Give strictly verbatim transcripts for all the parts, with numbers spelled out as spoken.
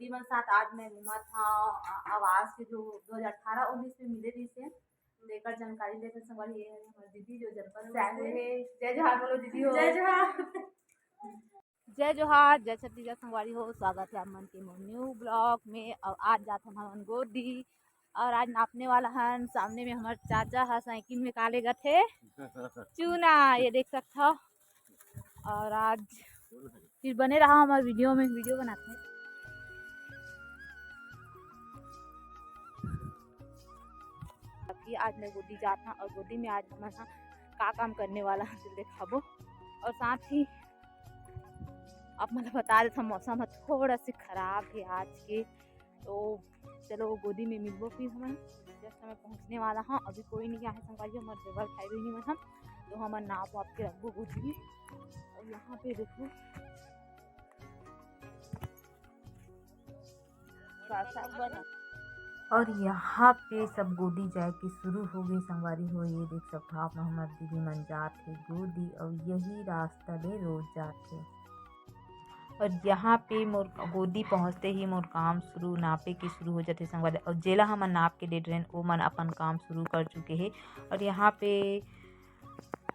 दीदी मन साथ आज मैं घूमत हव, अ, आवास के जो दो हज़ार अठारह उन्नीस में मिले रहिस हे, तो एकर जानकारी लेके संगवारी, ये हे हमर दीदी जो जनपद से आए हुए हे। जय जोहार बोलो दीदी हो। जय जोहार। जय जोहार, जय छत्तीसगढ़ संगवारी हो, स्वागत हे आप मन के मोर न्यू ब्लॉग में। और आज जात हन हमन गोदी, और आज नापने वाला हन। सामने में हमर चाचा ह साइकिल में का लेगत हे, चूना, ये देख सकत हव। और आज फिर बने रहा हमर वीडियो में, वीडियो बनाते हैं। अभी आज मैं गोदी जात हूँ और गोदी में आज हमन ह का काम करने वाला हन, तुल देखाबो। और साथ ही आप मन ल बता देत हव, मौसम ह थोड़ा से खराब हे आज के, तो चलो गोदी में मिलबो फिर हमन। जस्ट मैं पहुँचने वाला हूँ, अभी कोई नहीं आए संगवारी, हमर देवर भाई बहिनी मन हम, तो हमन नाप वाप के रखबो गोदी में। और यहाँ पे देखो, और यहाँ पे सब गोदी जाए के शुरू हो गई संगवारी हो। ये देख सकत हव आप मन, हमर दीदी मन जात हे गोदी, और यही रास्ता ले रोज जात हे। और यहाँ पे मोर गोदी पहुँचते ही मोर काम शुरू, नापे के शुरू हो जाथे संगवारी। और जेला हमन नाप के दे रहेन, ओ मन अपन काम शुरू कर चुके हे। और यहाँ पे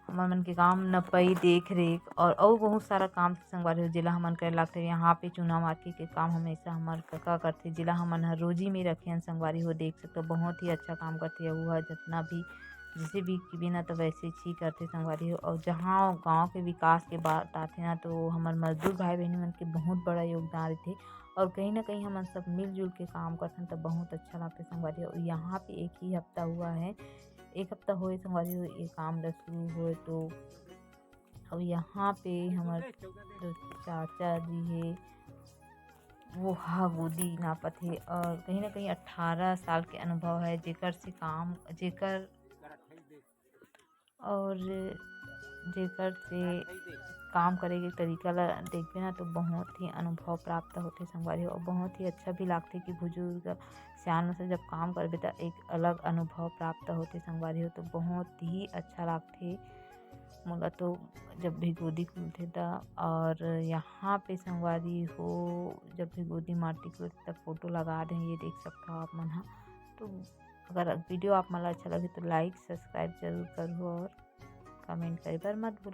हमर मन के काम, नपई, देख रेख और अउ बहुत सारा काम संगवारी हो, जेला हमन करे लागथे। यहाँ पे चूना मारके के काम हमेशा हमर कका करथे, जेला हमन ह रोजी में रखे हन संगवारी हो। देख सकथव, बहुत ही अच्छा काम करथे। अउ वो ह जितना भी, जैसे भी किबे ना, तो वैसे ही करथे संगवारी हो। और जहाँ गाँव के विकास के बात आथे ना, तो हमर मजदूर भाई बहिनी मन के बहुत बड़ा योगदान रहिथे। और कहीं ना कहीं हमन सब मिलजुल के काम करथन, तो बहुत अच्छा लगथे संगवारी हो। और यहाँ पे एक ही हफ्ता हुआ है, एक हफ्ता होए संगवारी हो, ये काम ल शुरू होए तो। अब यहाँ पे हमर जो चाचा जी हे, वो हा गोदी नापत हे और कहीं ना कहीं अट्ठारह साल के अनुभव है, जेकर से काम, जेकर, और जेकर से काम करे के तरीका ला देखबे ना, तो बहुत ही अनुभव प्राप्त होथे संगवारी हो, और बहुत ही अच्छा भी लागथे कि बुजुर्ग सियान से जब काम करबे, त एक अलग अनुभव प्राप्त होथे संगवारी हो। तो बहुत ही अच्छा लागथे मोला तो, जब भी गोदी खुलथे त। और यहाँ पे संगवारी हो, जब भी गोदी मारती खुलथे, तब फोटो लगा दें, ये देख सकथव आप मन ह। तो अगर वीडियो आप मन ला अच्छा लगे, तो लाइक सब्सक्राइब जरूर करहु और कमेंट करे बर मत भूलव।